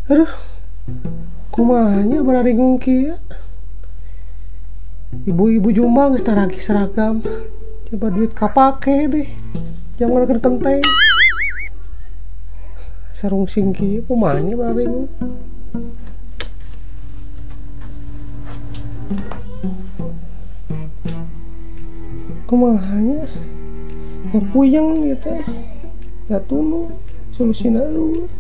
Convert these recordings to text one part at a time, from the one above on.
Aduh, kumaha nya bararingung kieu. Ibu-ibu Jombang geus taragi seragam. Coba duit kapake deh. Jangan keur kenteng. Sarung sing kieu kumaha nya bararingung. Kumaha nya? Ya puyeng gitu teh. Ya tunu solusina eueuh.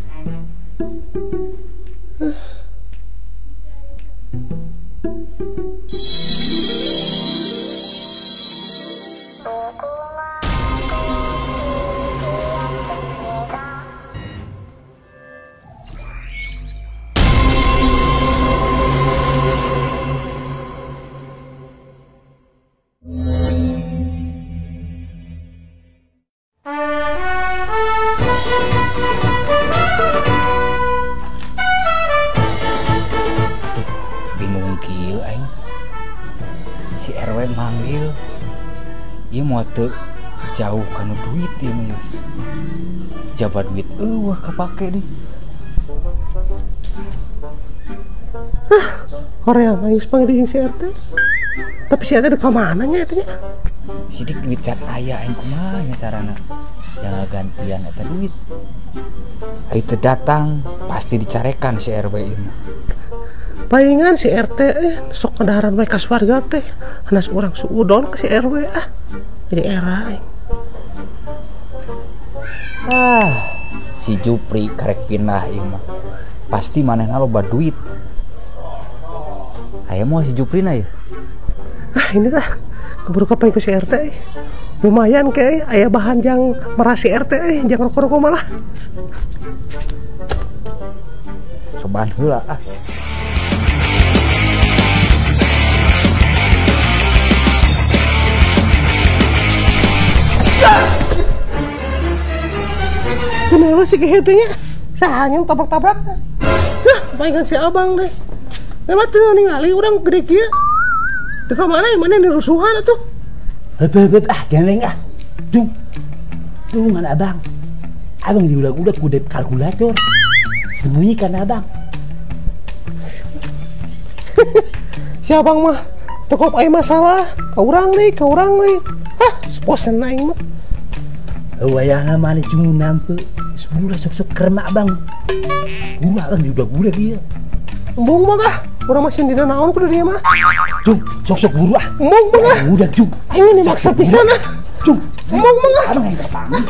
Bingung kieu aing. Si RW manggil. Ieu moal teu jauh kanu duit ieu mah. Jaba duit eueuh kapake deui. Hah, hoream aing geus panggil jeung si RT. Tapi si RT ka mana nya eta nya? Sidik duit can aya aing kumaha nya carana? Yang gantian eta duit. Aing teu datang pasti dicarekan si RW ieu mah. Palingan si RT sok ngadaharan we ka warga teh. Hanas urang suudon ke si RW ah. Jadi era aing. Ah, si Jupri karek pindah ieu mah. Pasti manehna loba duit. Aya moal si Jupri na ya? Ah, ini tah keburu kapan ku si RT. Lumayan ke aya bahan jang merasi RT jangan rokok-rokok malah. Cobaan heula ah. Kenapa sih kayak nya? Saha yang tabrak-tabrak? Hah, palingan si abang deh. Memang teu ningali urang gede kieu. Teu ka mana mana ini rusuhan atuh. Heup ah, geleng ah. Dung. Dung abang. Abang diudak-udak ku kalkulator. Sembunyikan abang. Si abang mah tokop aya masalah, ka urang deui, ka urang deui. Hah, bosen aing mah. Wayahna mana cuma nampe. Sebulan sok-sok kerma abang. Gua abang diudak-udak ieu. Embung mah ah, urang mah sieun dina naon ku di dieu mah. Cung, sok-sok buru ah. Embung mah ah. Udah cung. Aing ini maksa pisan ah. Cung, embung mah ah. Abang yang kapanggih.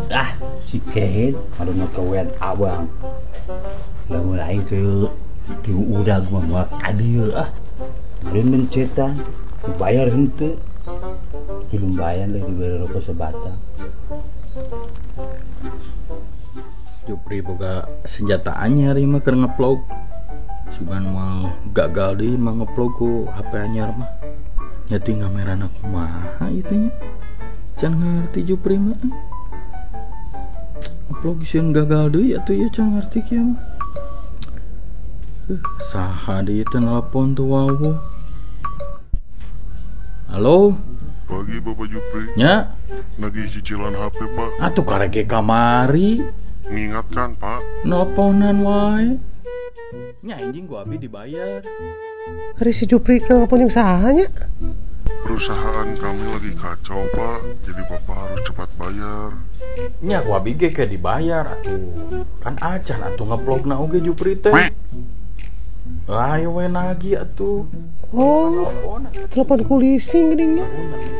Ah, si kehed kalau ngekawean abang. Lamun aing teu diudag mah moal ka dieu ah. Meureun mencetan, dibayar henteu. Lumayan lah diberi rokok sebatang. Jupri boga senjata anyar ieu mah keur ngevlog. Sugan moal gagal deui mah ngevlog ku HP anyar mah. Nya teh ngamerana kumaha ieu teh nya. Can ngarti Jupri mah. Ngevlog sieun gagal deui atuh ieu can ngarti kieu mah. Saha deui teh nelpon tuh wawuh. Halo? Pagi Bapak Jupri. Nya? Nagih cicilan HP Pak. Atuh karek kamari. Ngingatkan Pak. Nelponan wae. Nya anjing gua abi dibayar. Hari si Jupri nelpon yang saha nya? Perusahaan kami lagi kacau Pak, jadi Bapak harus cepat bayar. Nya gua abi ge ke dibayar atuh. Kan acan atuh ngevlogna oge Jupri teh. Ayo we nagih atuh. Oh, telepon ku leasing geuning nya.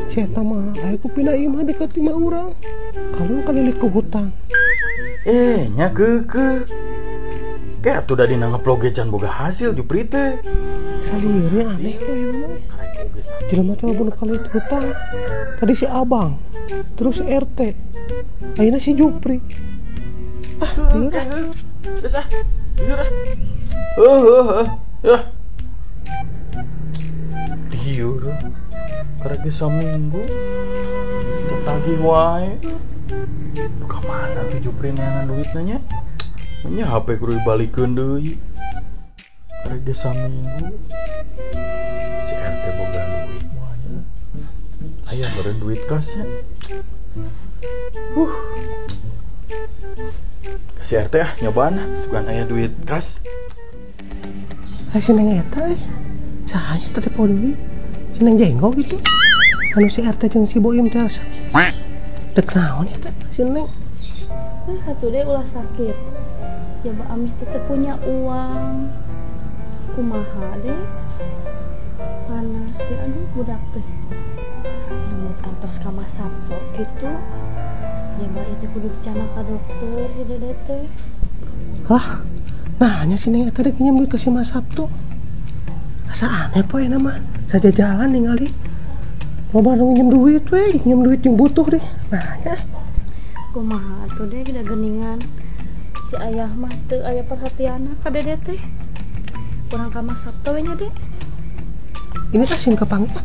Ceta mah aya ku pindah imah dekat imah urang. Kalau kalilit ku hutang. Nya keukeuh. Ge atuh da dina ngevlog ge can boga hasil Jupri teh. Salieurnya aneh teh ieu mah. Jelema teh lamun kalilit hutang. Tadi si abang, terus si RT. Ayeuna si Jupri. Ah, lieur ah. Geus ah. Lieur ah. Heuh. Yah. Lieur. Karek geus saminggu. Tagih wae. Ka mana tuh Jupri neangan duitna nya? Nya HP kudu dibalikeun deui. Karek geus saminggu. Si RT boga duit moal nya. Aya beureun duit kasnya. Si RT ah nyobaan sugan aya duit kas. Si Neng eta saha nya teh poho deui. Si Neng jenggo gitu. Anu si RT jeung si Boim teh. Dek naon eta si Neng? Atuh deh ulah sakit. Ya Mbak Amih tetep punya uang. Kumaha deh. Panas deh, aduh budak teh. Ngemut antos ka Mas Sabto gitu. Ya Mbak itu kudu bicara ka dokter si Dede teh. Lah, nanya si Neng eta dek nginjem duit ke si Mas Sabto. Asa aneh poe nama. Saja jalan ningali. Loba nu nginjem duit we, nginjem duit yang butuh deh. Nanya. Kumaha atuh deh da geuningan. Si ayah mah teu aya perhatianna ka Dede teh. Kurang ka Mas Sabto we nya deh. Ini asin kepanggil.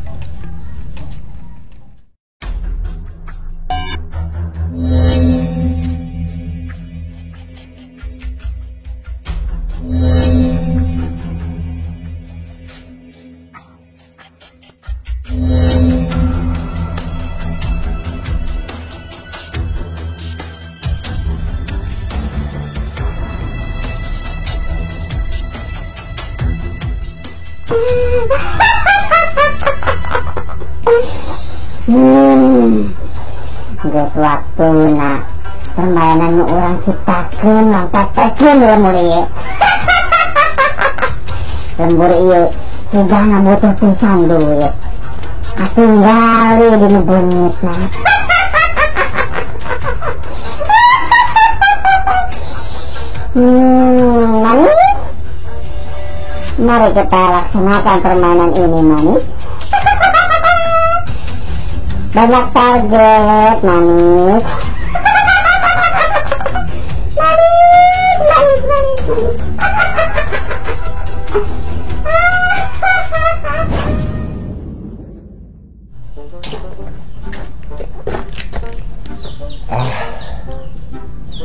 Geus waktuna permainan nu urang ciptakeun langtakeun lembur ieu. Lembur ieu siga ngabutuh pisan duit. Katinggali dina beungitna. Manis. Mari kita laksanakan permainan ini manis. Banyak target manis. Manis, manis, manis, manis.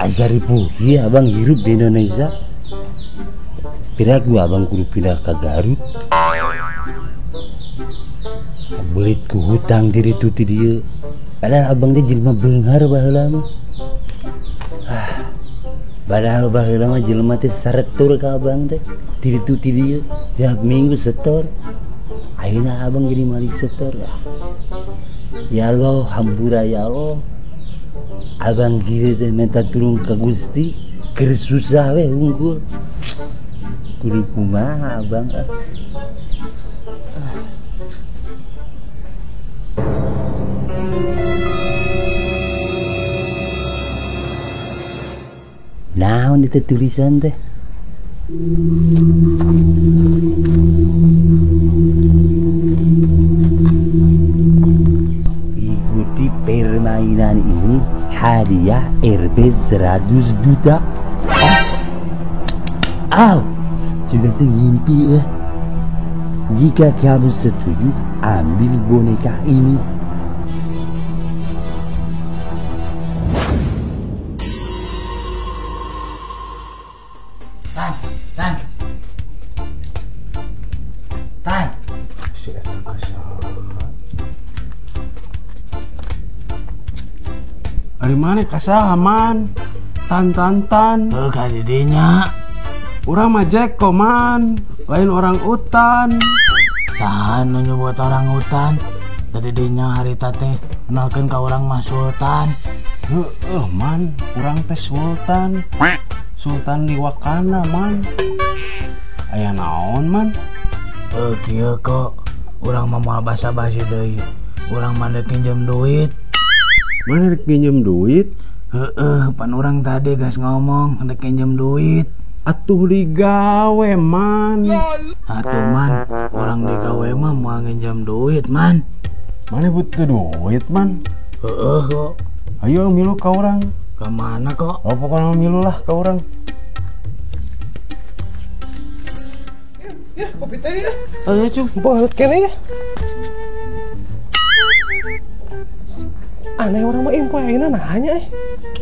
Ajari puhi abang hirup di Indonesia. Piraku abang kudu pindah ke Garut. Belit ku hutang diri tu ti dieu. Padahal abang teh jelema beunghar baheula mah. Padahal baheula mah jelema teh saretur ka abang teh. Diri tu ti dieu tiap minggu setor. Ayeuna abang jadi malik setor. Ya Allah, hampura ya Allah. Abang kieu teh minta tulung ka Gusti, keur susah we hungkul. Kudu kumaha abang ah. Naon itu tulisan teh? Ikuti permainan ini hadiah RB 100 juta. Aw, juga teh ngimpi eh. Jika kamu setuju, ambil boneka ini. Tan, tan, tan. Si eta kasaha? Ari maneh kasaha man? Tan tan tan. Heuh ka didinya. Urang mah Jeko man, lain orang utan. Tahan nu nyebut orang hutan. Tadi dinya harita teh kenalkeun ka urang mah Sultan. Heueuh man, urang teh Sultan. Sultan di Wakanda man. Aya naon man? Heuh kieu kok, urang mah moal basa-basi deui. Urang mah deuk nginjem duit. Mana rek nginjem duit? Heeh, pan urang tadi geus ngomong rek nginjem duit. Atuh digawe man. Atuh man, orang digawe mah moal nginjem duit man. Mana butuh duit man? Heeh kok. Ayo milu ka urang. Ka mana kok? Oh pokoknya milu lah ka urang. Ya, kopi teh ya. Ayo cum. Balut kene ya. Aneh orang mah impo ayeuna nanya eh.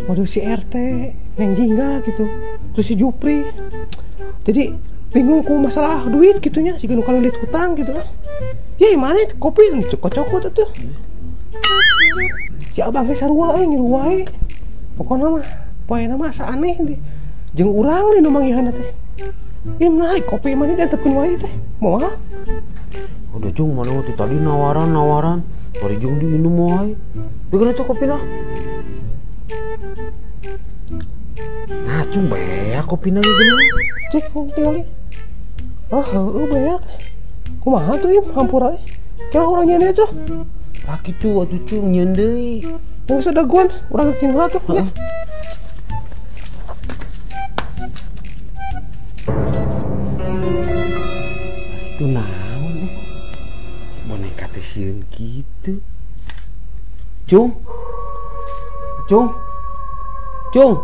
Waduh si RT, Neng Jingga gitu. Terus si Jupri. Jadi bingung ku masalah duit gitunya, si kalau lihat hutang gitu. Ya mana itu kopi cokot-cokot tuh. Si abang ge sarua euy ngilu wae. Pokona mah poena mah asa aneh di. Jeung urang di nu manggihanna teh. Im naik kopi mah diantepkeun wae teh. Moal. Udah cung mana teh tadi nawaran-nawaran, bari jeung diinum wae. Beukeun eta kopi lah. Nah, cung beak kopina ge geuning. Cik tinggali. Ah, heueuh beak. Kumaha tuh im hampura euy. Kira urang nyeun tuh. Lah kitu atuh cung nyeun deui. Geus daguan, urang nyeun heula tuh. Heeh. Itu naon eh? Boneka teh sieun kitu. Cung. Cung. Cung.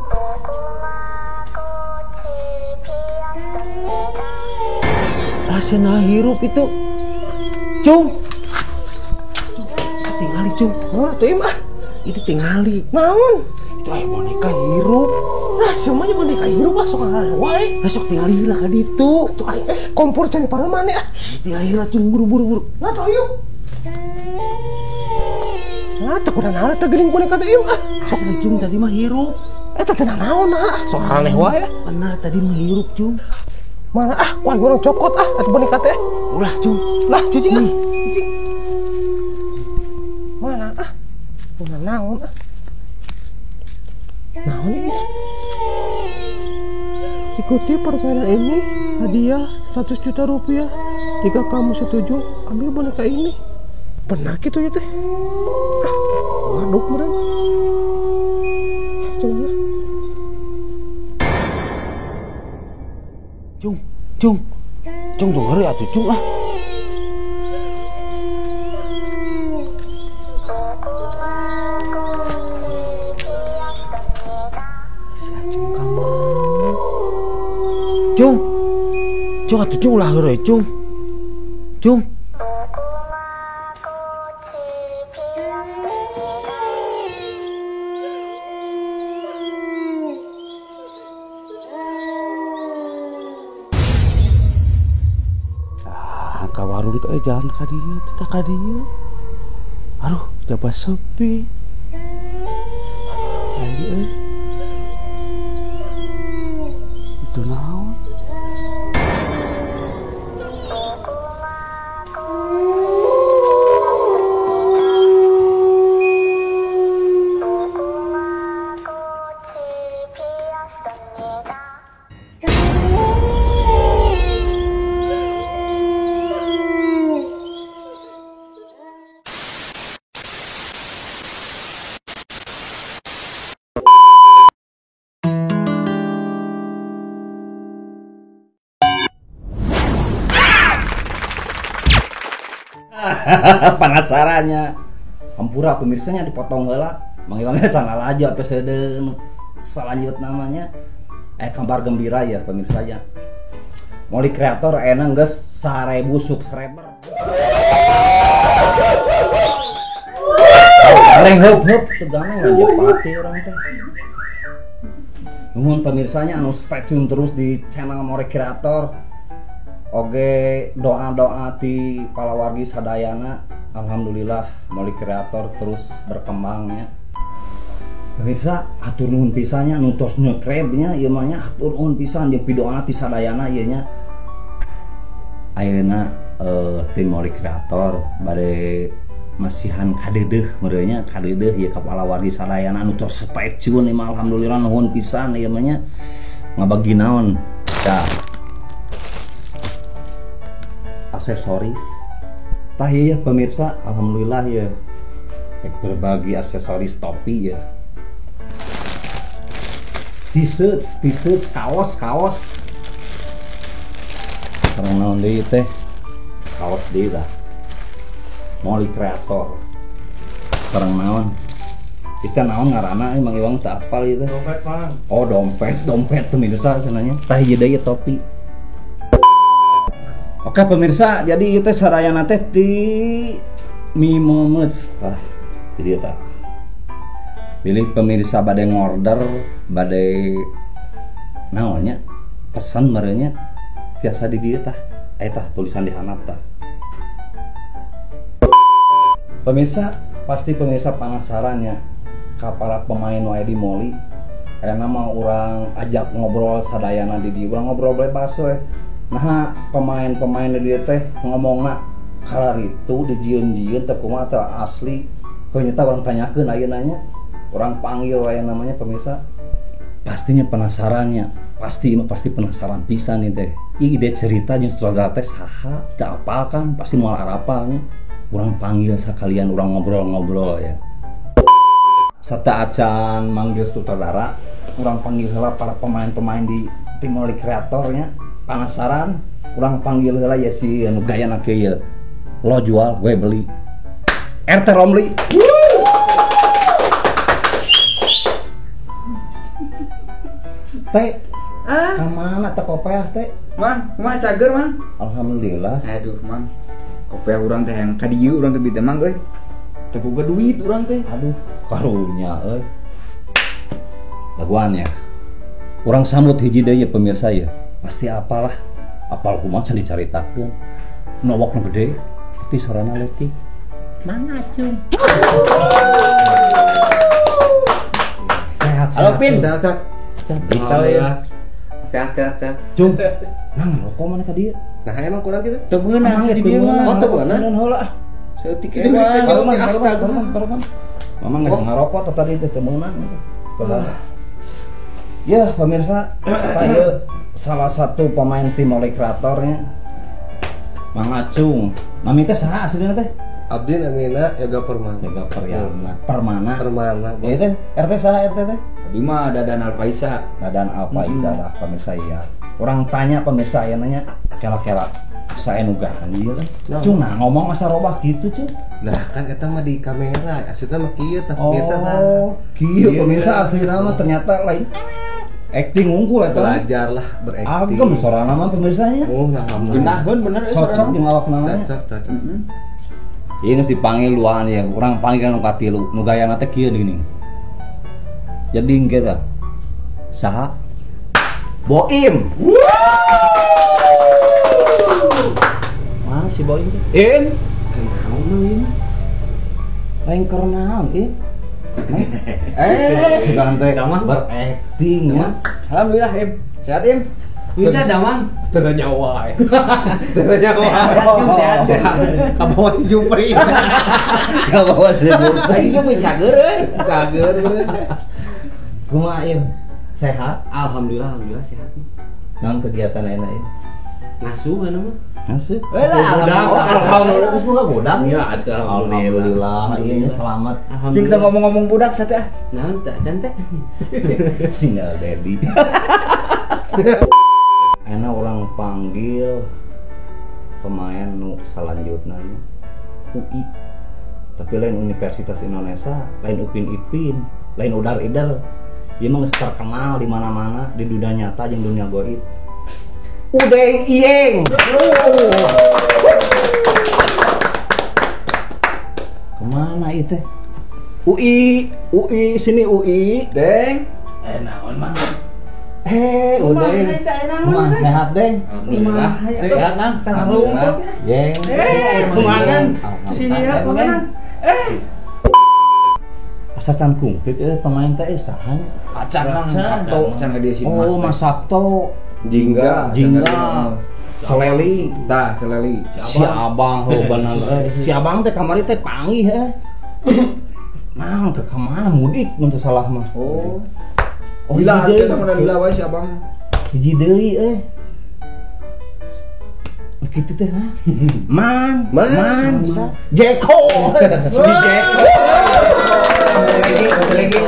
Rasana hirup itu. Cung. Tingali cung. Wah, tuh im ah. Itu tingali. Naon? Itu aya boneka hirup. Nah, semuanya boneka hirup ah sok ngaran wae. Besok tingali heula ka ditu. Tuh aing kompor can pareuman ah. Tingali heula cung buru-buru buru. Nah, tuh ayo. Nah, teu kudu naon teh geuning boneka teh im ah. Sok cung tadi mah hirup. Eta teh naon ah? Sok aneh wae. Bener tadi mah hirup cung. Mana ah, wah urang cokot ah atuh boneka teh. Ulah cung. Lah cicing ah. Cicing. Mana ah? Mana naon ah? Naon ini? Ikuti permainan ini, hadiah 100 juta rupiah. Jika kamu setuju, ambil boneka ini. Benar gitu ya teh? Ah, waduh meren. Coba. Cung, cung. Cung tuh ngeri atuh cung ah. Cung, cung atuh cung ulah heureuy cung. Cung. Ah, ka warung teh jalan ka dieu, teh ka dieu. Aduh, jaba sepi. Aing euy. Itu naon? Penasarannya hampura pemirsanya dipotong heula manggil-manggil channel aja episode selanjut namanya kabar gembira ya pemirsanya Moli Kreator enak geus 1000 subscriber. Goreng heup heup tegangan ngajak pati orang teh. Nuhun pemirsanya anu stay tune terus di channel Moli Kreator. Oke, doa-doa ti palawargi sadayana, alhamdulillah Moli Kreator terus berkembangnya. Pemirsa, hatur nuhun pisannya nu tos nyubscribe-nya ieu mah nya hatur nuhun pisan jeung pidoana ti sadayana ieu nya. Ayeuna tim Moli Kreator bade masihan kadeudeuh meureun nya, kadeudeuh ieu ka palawargi sadayana nu tos stay tune ieu mah alhamdulillah nuhun pisan ieu mah nya. Ngabagi naon? Tah. Aksesoris tah ya pemirsa, alhamdulillah ya berbagi aksesoris topi ya, t-shirt, kaos sareng naon deui teh, kaos deui tah Moli Kreator sareng naon kita naon ngaranna Mang Iwang teu apal ieu teh. Dompet, Mang. Oh, dompet pemirsa cenah nya. Tah ieu deui topi. Oke pemirsa, jadi ieu teh sadayana teh ti Mimo Merch tah. Jadi tah. Pilih pemirsa bade ngorder, bade naon nya, pesan meureun nya tiasa di dieu tah. Eta tulisan di handap tah. Pemirsa, Pasti pemirsa penasaran ya ka para pemain wae di Moli. Ayeuna mah urang ajak ngobrol sadayana di dieu, urang ngobrol bebas we. Nah, pemain-pemain di dieu teh ngomongna kararitu dijieun-jieun teh kumaha teh asli. Heuh nyata urang tanyakeun ayeuna nya. Urang panggil wae namanya pemirsa. Pastinya penasarannya, pasti pasti penasaran pisan nih teh. Ide cerita jeung sutradara teh saha, teu apal kan, pasti moal arapalnya. Urang panggil sekalian urang ngobrol-ngobrol ya. Serta acan manggil sutradara, urang panggil heula para pemain-pemain di tim Moli Kreatornya. Penasaran, urang panggil heula ya si anu gayana kieu. Lo jual, gue beli. RT Romli. Teh, ah, kemana teh kopeah teh? Mang, kumaha cager mang? Alhamdulillah. Aduh mang, kopeah urang teh yang ka dieu urang teh bita mang euy. Teu boga duit urang teh. Aduh, karunya euy. Laguan ya. Urang sambut hiji deui ya pemirsa ya. Pasti apalah. Apal kumaha can dicaritakeun. Nu awakna gede, tapi sorana leutik. Mang Acung. Sehat sehat. Halo Pin. Sehat sehat. Bisa ya. Sehat sehat sehat. Cung. Nang rokok mana ka dieu? Nah, emang kurang gitu. Teu meunang di dieu mah. Oh, teu meunang heula ah. Saeutik kitu astaga. Mama nggak ngarokok atau tadi teu meunang. Ya, pemirsa, saya salah satu pemain tim Moli Kreatornya Mang Acung. Nami teh saha aslina teh? Abdi namina Yoga Permana. Yoga Permana. Permana. Permana. Ieu teh RT saha RT teh? Abdi mah Dadan Alfaisa. Dadan Alfaisa lah pemirsa ya. Orang tanya pemirsa ya nanya kela-kela saya nu ganjil. Cung nah ngomong masa robah gitu cung. Nah kan eta mah di kamera, aslinya mah kieu tah pemirsa tah. Oh, kieu pemirsa aslina mah ternyata lain acting unggul eta. Belajarlah berakting. Agem sorana mah pemirsanya. Oh, alhamdulillah. Genaheun bener cocok jeung awakna mah. Cocok, cocok. Ieu geus dipanggil luahan ya, urang panggil nu katilu, nu gayana teh kieu gini. Jadi engke tah. Saha? Boim. Mana si Boim teh? Im. Kenaon mah ieu? Lain keur naon ieu? Sekarang teh berakting ya. Alhamdulillah Im. Sehat Im. Bisa damang. Teu nyawa. Teu nyawa. Sehat sehat. Kabawa si Jupri. Kabawa si Jupri. Aing Jupri cager euy. Cager bener. Kumaha Im? Sehat? Alhamdulillah, alhamdulillah sehat. Naon kegiatan ayeuna ieu? Ngasuh kan mah. Ngasuh. Alhamdulillah. Geus boga budak ya. Alhamdulillah. Ieu selamat. Cing teh ngomong-ngomong budak sate ah. Naon teh acan teh? Sinyal daddy. Ayeuna urang panggil pemain nu salanjutna UI. Tapi lain Universitas Indonesia, lain Upin Ipin, lain Udar Idar. Dia mah geus terkenal di mana-mana di dunia nyata jeung dunia goib. Udeng Iyeng. Kemana itu? UI, UI sini UI, Deng. Naon mah? Udeng. Mah sehat, Deng. Alhamdulillah. Sehat, Nang. Alhamdulillah. Yeng. Kumaha? Siap, kumaha? Asa can kumplit pemain teh saha nya? Acan Mang Sabto, can ka dieu si Mas. Oh, Mas Sabto. Jingga, Jingga. Celeli, tah Celeli. Si Abang heuh bener euy. Si Abang teh kamari teh panggih heuh. Mang ke mana mudik mun teu salah mah. Oh. Oh, lila teh mah lila wae si Abang. Hiji deui euy. Kitu teh ha. Man, man, Jeko. Si Jeko. Lagi.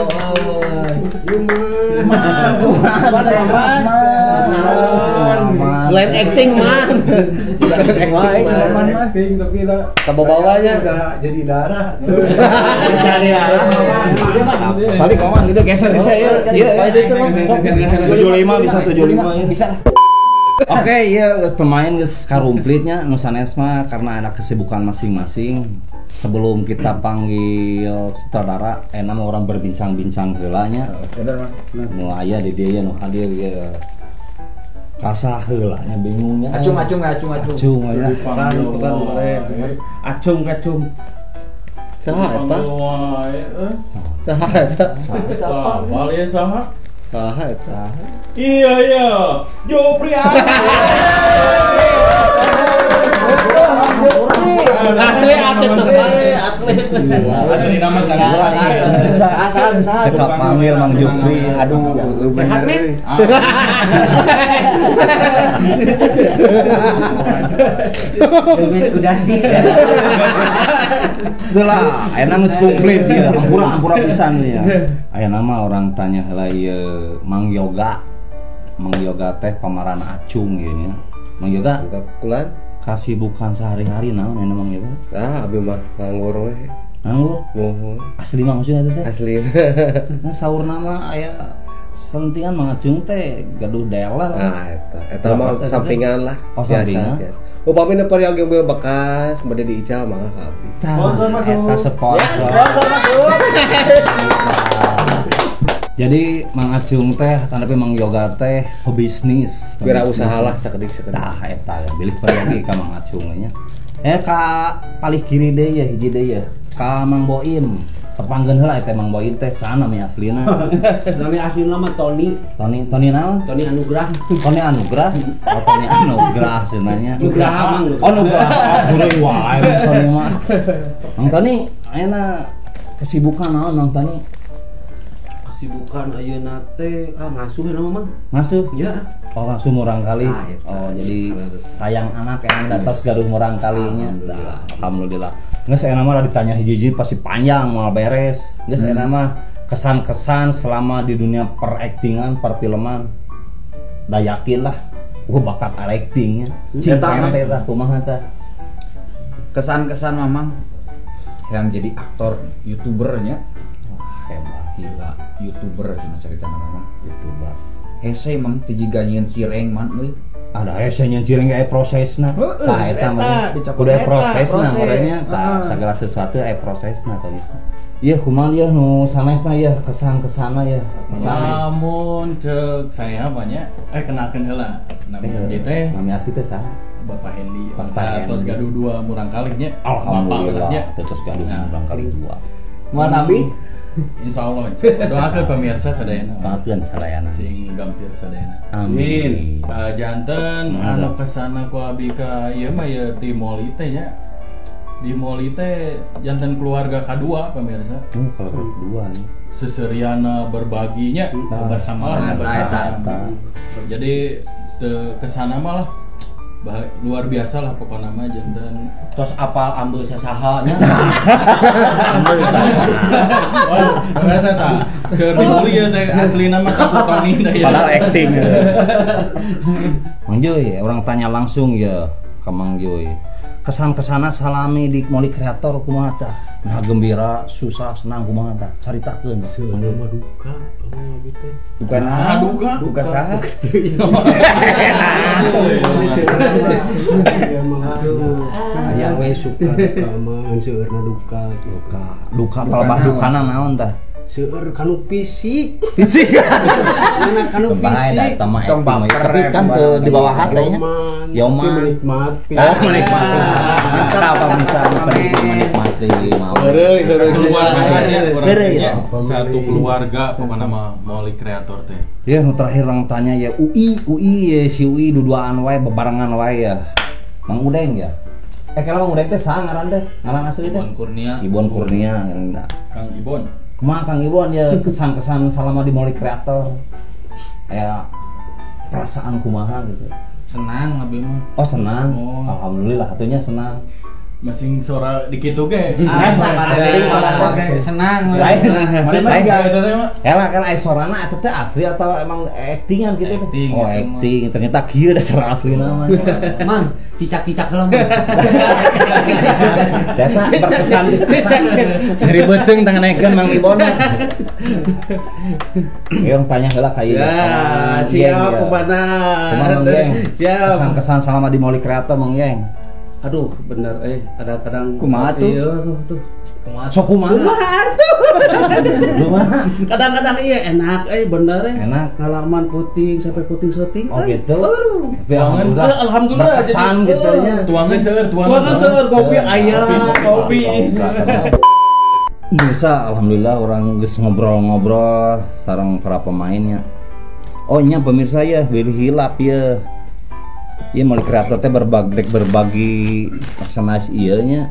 Man, man. Selain acting man. Selain acting tapi lah kabawanya udah jadi darah. Jadi darah. Sorry kawan, gitu geser geser ya. Iya, 75 bisa 75 ya. Bisa. Oke, iya pemain geus karumplitnya nu sanes mah karena ada kesibukan masing-masing. Sebelum kita panggil sutradara, enak orang berbincang-bincang heula nya. Nu aya di dieu nu hadir ieu. Rasa heula nya bingungnya. Acung acung acung acung. Acung aya. Acung acung. Saha eta? Saha eta? Apal ya saha? Saha eta? Iya iya, Jopri. Asli atlet terbang. Asli nama saya. Bisa. Dekat panggil Mang Jupri. Aduh, sehat men. Duit kudasi. Setelah ayeuna geus komplit ya, ampura pisan ya. Ayeuna mah orang tanya heula ieu Mang Yoga. Mang Yoga teh pamaran Acung ieu nya. Mang Yoga kulan kasibukan sehari-hari naon ayeuna Mang Yoga? Ah, abi mah nganggur we. Nganggur? Muhun. Asli mah maksudnya teh? Asli. Nah, saurna mah aya sentingan Mang Acung teh gaduh dealer. Nah, eta mah sampingan lah. Oh, sampingan. Biasa. Upami nu pariang mobil bekas bade diical mah ka abdi. Sponsor masuk. Eta sponsor. Ya, sponsor masuk. Jadi Mang Acung teh tanapi Mang Yoga teh pebisnis, wirausaha lah sakedik-sakedik. Tah eta bilih pergi ka Mang Acung nya. Ka palih kiri deui ya hiji deui ya. Ka Mang Boim. Tepangkeun heula eta Mang Boim teh saha nami aslina? Nami aslina mah Tony. Tony naon? Tony Anugrah. Tony Anugrah. Oh, Tony Anugrah sebenarnya. Nugraha Mang. Oh, Nugraha. Heureuy wae Mang Tony mah. Mang Tony ayeuna kesibukan naon Mang Tony? Kesibukan ayeuna teh ngasuh nama Mang. Ngasuh? Ya. Oh, ngasuh murang kali. Oh, jadi sayang anak yang datos gaduh murang kalinya. Alhamdulillah. Geus ayeuna mah ditanya hiji-hiji pasti panjang moal beres. Geus ayeuna mah kesan-kesan selama di dunia peraktingan, perfilman. Da yakin lah, gua bakat actingnya. Cinta teh tah kumaha tah? Kesan-kesan Mamang yang jadi aktor YouTuber-nya. Hebat gila YouTuber cuma cerita nama YouTuber. Hese mang teu jiga nyieun cireng man euy. Ada hese nyieun cireng ge aya prosesna. Tah eta mah kudu aya prosesna merenya tah segala sesuatu aya prosesna tah bisa. Ieu kumaha ieu nu sanesna ieu kesan-kesanna ieu. Lamun ceuk saya banyak kenalkeun heula. Nami abdi teh nami asli teh saha? Bapak Hendi. Tos gaduh dua murang kalih nya. Alhamdulillah tos gaduh murang kalih dua. Moal nabi? Insyaallah, insyaallah. Doakeun pemirsa sadayana. Doakeun sadayana. Sing gampir sadayana. Amin. Janten anu kesana ku abi ka ieu mah ieu ti Moli teh nya. Di Moli teh janten keluarga kadua pemirsa. Keluarga kedua nya. Seseriana berbaginya kebersamaan. Jadi teu kesana mah lah luar biasa lah pokoknya mah janten tos apal ambil sasaha nya. Ambil sasaha. Oh, pemirsa tah. Seur di Moli ya teh aslina mah ka Tony teh. Padahal acting. Mang Joy, orang tanya langsung ya ke Mang Joy. Kesan-kesana salami di Moli Kreator kumaha tah? Nah gembira, susah, senang kumaha tah? Caritakeun. Seuneu mah duka, abi teh. Duka naon? Duka, duka saha? Aya we suka duka mah ngan seueurna duka. Duka. Duka palebah dukana naon tah? Seueur kanu fisik. Fisik. Mana kanu fisik. Tong baper kan teu di bawah hate nya. Yoman menikmati. Oh, menikmati. Mantap misalnya menikmati mau. Heureuy heureuy. Satu keluarga pokokna mah Moli Kreator teh. Ya nu terakhir orang tanya ya UI ya, si UI duduaan wae bebarengan wae ya. Mang Udeng ya. Kalau Mang Udeng teh saha ngaran teh? Ngaran asli teh? Ibon Kurnia. Ibon Kurnia. Kang Ibon. Kumaha Kang Ibon ya kesan-kesan selama di Moli Kreator? Kayak perasaan kumaha gitu. Senang abi mah. Oh senang. Oh. Alhamdulillah atunya senang. Masing suara dikitu ge. Asli suara ge senang. Lain. Elah kan aya sorana eta teh asli atau emang actingan gitu? Acting, oh acting. Ternyata kieu da suara aslina mah. Mang, cicak-cicak heula mah. Data berkesan kesan. Nyeri beuteung tangan naikeun Mang Ibon. Yang tanya heula ka ieu. Ya, siap kumaha. Kumaha Mang Yeng? Siap. Kesan-kesan selama di Moli Kreator Mang Yeng. Aduh, bener kadang-kadang kumaha tuh? Iya, tuh. Sok kumaha? Kumaha tuh? Kumaha? Kadang-kadang iya enak bener Enak. Ngalaman puting sampai puting syuting. Oh gitu. Tapi alhamdulillah berkesan gitu nya. Tuangan seueur, tuangan seueur kopi ayam, kopi. Bisa, alhamdulillah orang geus ngobrol-ngobrol sareng para pemainnya. Oh nya pemirsa ya, bilih hilap ya. Ieu Moli Kreator teh berbagi merchandise ieu nya.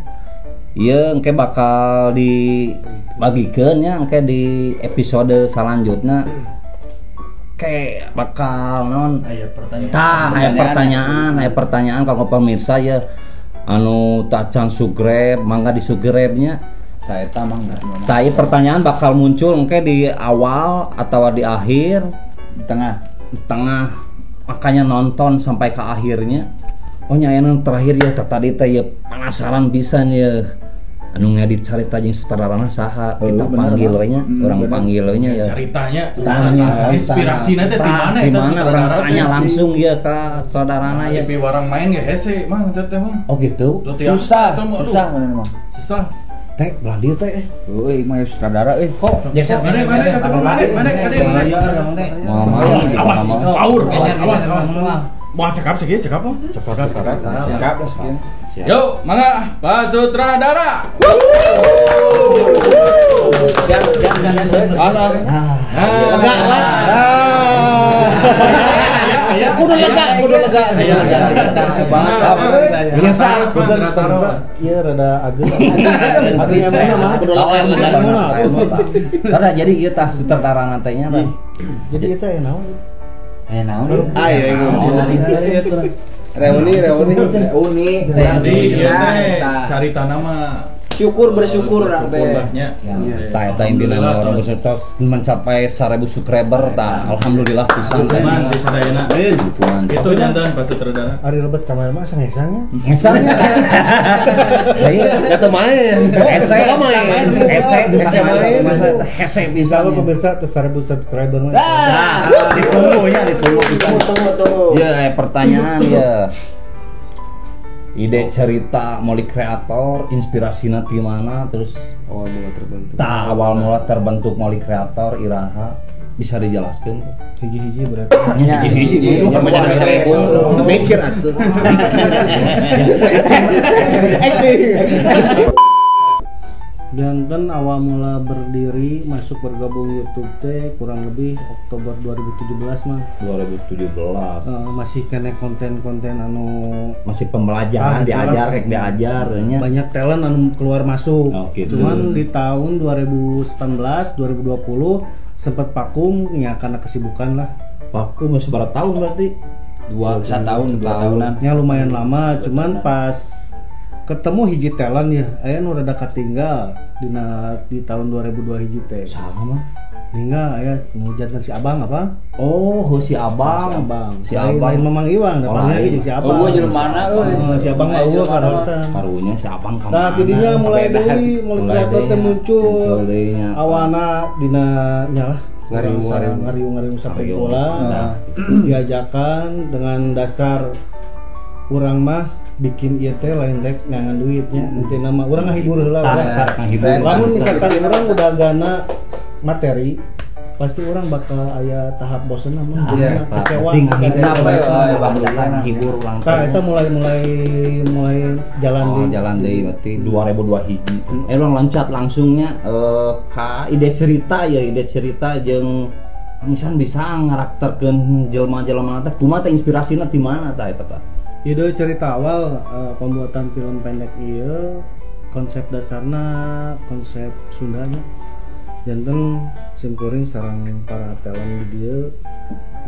Ieu engke bakal dibagikeun nya engke di episode selanjutnya. Kayak bakal non aya pertanyaan. Tah, aya pertanyaan kanggo pemirsa ya. Anu tacan subscribe, mangga di subscribe nya. Eta mangga. Tah, ieu pertanyaan bakal muncul engke di awal atau di akhir, di tengah. Di tengah. Makanya nonton sampai ke akhirnya. Oh nya aya nu terakhir ya tadi teh ya penasaran pisan ya. Anu ngedit carita jeung sutradarana saha? Kita panggil we nya, urang panggil we nya ya. Caritanya inspirasina teh di mana eta sutradara? Tanya langsung ya ka saudarana ya. Tapi warang main ge hese mah teh mah. Oh gitu. Susah, susah mana mah. Susah. Teh belah dieu teh. Euy mah sutradara euy kok. Mana mana. Awas, power, awas, awas. Wah, cakap sakieu, cakap oh. Cakap. Cakap sakieu. Yo, mangga Pak Sutradara. Siap. Lega lah. Kudu lega. Biasa, ieu rada ageung. Ageung mah kudu lega. Rada jadi ieu tah sutradara teh nya tah. Jadi eta aya naon? Aya naon? Ayo Reuni. Jadi ieu teh carita nama syukur bersyukur urang teh. Tah eta intina mah urang bersyukur mencapai 1000 subscriber tah. Alhamdulillah pisan. Dukungan di sadayana. Itu jantan Pak Sutradara. Ari lebet kamar mah sangesangnya. Ngesangnya. Lah teu main. Hese main. Hese bisa pemirsa teh 1000 subscriber mah. Nah, ditunggu nya, ditunggu pisan. Tunggu. Ya, pertanyaan ya. Ide cerita Moli Kreator, inspirasina ti mana, terus awal mula terbentuk. Tah, awal mula terbentuk Moli Kreator iraha bisa dijelaskan? Hiji-hiji berarti. Hiji-hiji mikir atuh. Janten awal mula berdiri masuk bergabung YouTube teh kurang lebih Oktober 2017 mah. 2017. Masih kena konten-konten anu masih pembelajaran diajar rek diajar nya. Banyak talent anu keluar masuk. Oh, gitu. Cuman di tahun 2019 2020 sempat vakum ya karena kesibukan lah. Vakum masih berapa tahun berarti? 2 tahun, 2 tahunan. Ya lumayan lama, cuman pas ketemu hiji talent ya, aya nu rada katinggal dina di tahun 2002 hiji teh. Sama mah. Ninggal aya nu janten si Abang apa? Oh, si Abang. Si Abang. Si Abang. Lain Mamang Iwang, da panggilna jeung si Abang. Oh, jelema euy. Si Abang mah eueuh karaosan. Karunya si Abang ka mana? Nah, tidinya mulai deui, mulai kreator teh muncul. Awana dina nya lah. Ngariung sampai bola. Diajakan dengan dasar urang mah bikin ieu teh lain rek ngangan duitnya intina mah urang ngahibur heula urang. Lamun misalkan urang udah gana materi pasti orang bakal aya tahap bosen mah kecewa hibur urang. Tah eta mulai jalan deui. Jalan deui berarti 2002 hiji. Urang loncat langsungnya ka ide cerita ya, ide cerita jeung misalkan bisa ngarakterkeun jelema-jelema teh kumaha teh inspirasina ti mana tah eta tah? Ide cerita awal pembuatan film pendek ieu konsep dasarna konsep Sundanya. Janten simkuring sareng para talent di dieu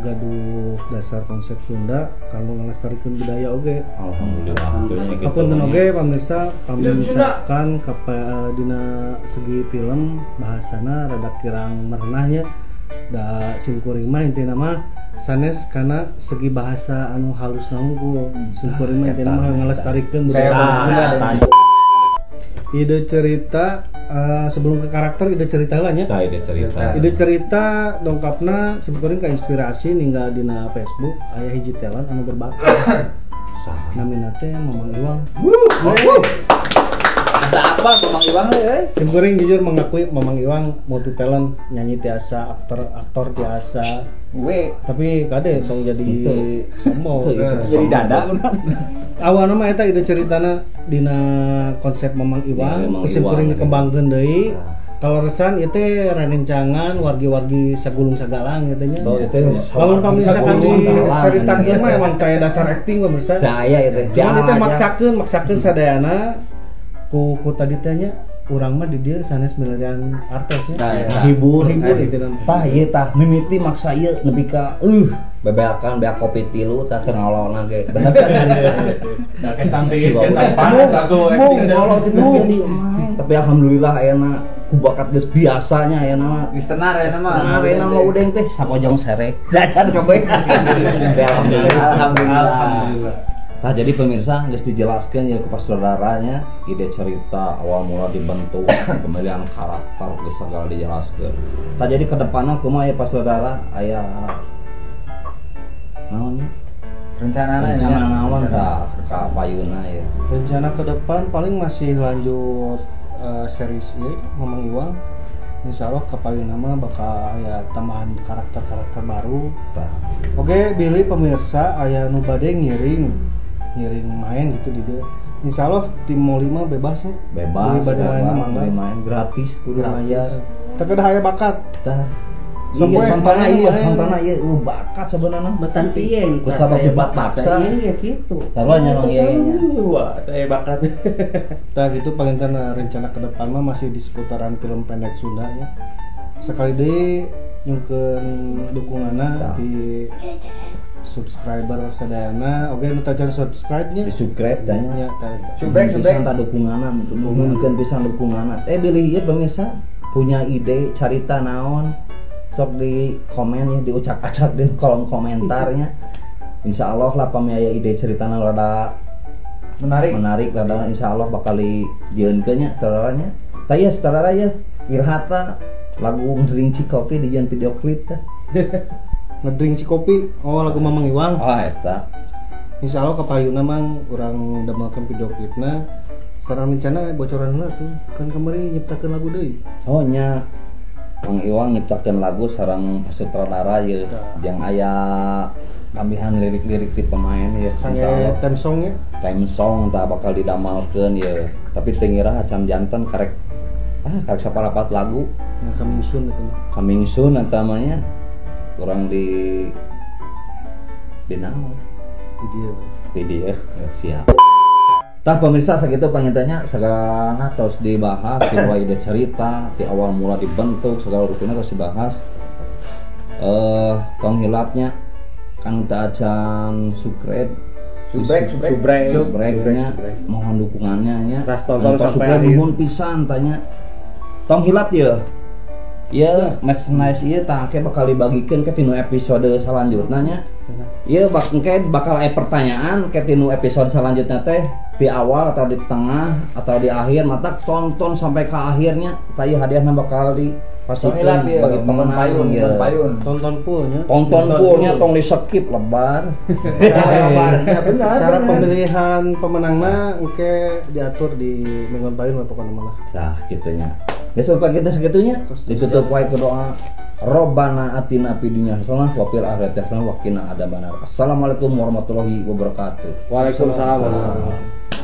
gaduh dasar konsep Sunda kanggo ngalestarikeun budaya oge. Alhamdulillah. Hapunten oge pamirsa, pamisakan dina segi film bahasana rada kirang merenahnya. Da simkuring mah intina mah sanes karena segi bahasa anu halus hungkul. Simkuring mah intina mah ngalestarikeun budaya. Ide cerita sebelum ke karakter ide cerita lah nya. Ide cerita. Ide cerita dongkapna simkuring ka inspirasi ninggal dina Facebook aya hiji talent anu berbakat. Namina teh Mamang Iwang. Asa apa Mamang Iwang euy? Simkuring jujur mengakui Mamang Iwang multi talent, nyanyi tiasa, aktor tiasa. We, tapi kade tong jadi sombong. Jadi dada. Awalna mah eta ide ceritana dina konsep Mamang Iwang, simkuring dikembangkeun deui. Kaleresan ieu teh rencangan wargi-wargi sagulung sagalang gitu nya. Lamun pamisakan dicaritakeun mah emang teh dasar acting pemirsa. Tah aya ieu teh. Cuman ieu teh maksakeun sadayana ku tadi teh nya urang mah di dieu sanes milian artos nya. Hibur gitu. Tah ieu tah mimiti maksa ieu nepi ka bebeakan beak kopi tilu tah keur ngolona ge. Bener kan? Nah, kesan panas atuh acting ngolot itu. Tapi alhamdulillah ayeuna ku bakat geus biasanya ayeuna mah. Geus tenar ayeuna mah. Tenar ayeuna mah udeng teh sakojong sereh. Jajan kabeh. Alhamdulillah. Nah, jadi pemirsa geus dijelaskeun ya ke saudaranya ide cerita awal mula dibentuk, pemilihan karakter geus segala dijelaskeun. Tah jadi ke depanna kumaha ya saudara aya naon nya? Rencana naon tah ka payuna ya. Rencana ke depan paling masih lanjut series ieu Mamang Iwang. Insya Allah ke payuna mah bakal aya tambahan karakter-karakter baru. Tah. Oke, bilih pemirsa aya nu bade ngiring main gitu di dia. Insya Allah tim Moli mah bebas nya. Bebas, main gratis, kudu bayar. Teu kedah aya bakat. Tah. Iya, contohna ieu bakat sebenarnya. Betan piye ku sabab dipaksa ya gitu. Sarua nya nong ieu nya. Wah, teh bakat. Tah gitu panginten rencana ke depan mah masih di seputaran film pendek Sunda ya. Sekali deui nyungkeun dukunganna di subscriber sadayana, oke nu tacan subscribe-nya. Di-subscribe tanya. Subrek pisan ta dukunganna, nuhunkeun pisan dukunganna. Bilih ieu pemirsa punya ide carita naon sok di komen ya, diucak-acak di kolom komentarnya. Insya Allah lah pami aya ide ceritana rada menarik rada insya Allah bakal dijieunkeun nya saudaranya. Tah ieu saudara ya Wirhata lagu Ngedring Cikopi dijieun video klip teh. Ngedring Cikopi, oh lagu Mamang Iwang. Oh eta. Insya Allah kapayuna mang urang damelkeun video klipna. Sareng rencana bocoran heula tuh kan kamari nyiptakeun lagu deui. Oh nya. Mang Iwang nyiptakeun lagu sareng sutradara ieu yang aya tambihan lirik-lirik ti pemain ya. Kangge theme song nya. Theme song tah bakal didamalkeun ye. Tapi teu ngira acan janten karek karek saparapat lagu. Nah, coming soon eta mah. Coming soon eta mah nya. Kurang di naon? Di dieu. Di dieu. Siap. Tah pemirsa sakitu pangintanya sagalana tos dibahas ti ide cerita ti awal mula dibentuk segala rupina tos dibahas. Tong hilapnya kan teu acan subscribe nya mohon dukungannya nya. Tonton sampai akhir. Nuhun pisan tanya. Tong hilap ye. Ieu merchandise ieu tah engke bakal dibagikeun ke tinu episode salanjutna nya. Ieu engke bakal aya pertanyaan ke tinu episode selanjutnya teh di awal atau di tengah atau di akhir, mata tonton sampai ke akhirnya tah ieu hadiahna bakal dipasikeun bagi pemenang ya. Tonton full-nya. Tonton full-nya tong di skip lebar. Lebarnya benar. Cara pemilihan pemenangna engke diatur di Mingguan Payun pokoknya malah. Tah kitu nya. Besok pagi kita segitunya ditutup wae ke doa Robbana atina fid dunya hasanah wa fil akhirati hasanah wa qina adzabannar. Assalamualaikum warahmatullahi wabarakatuh. Waalaikumsalam warahmatullahi wabarakatuh.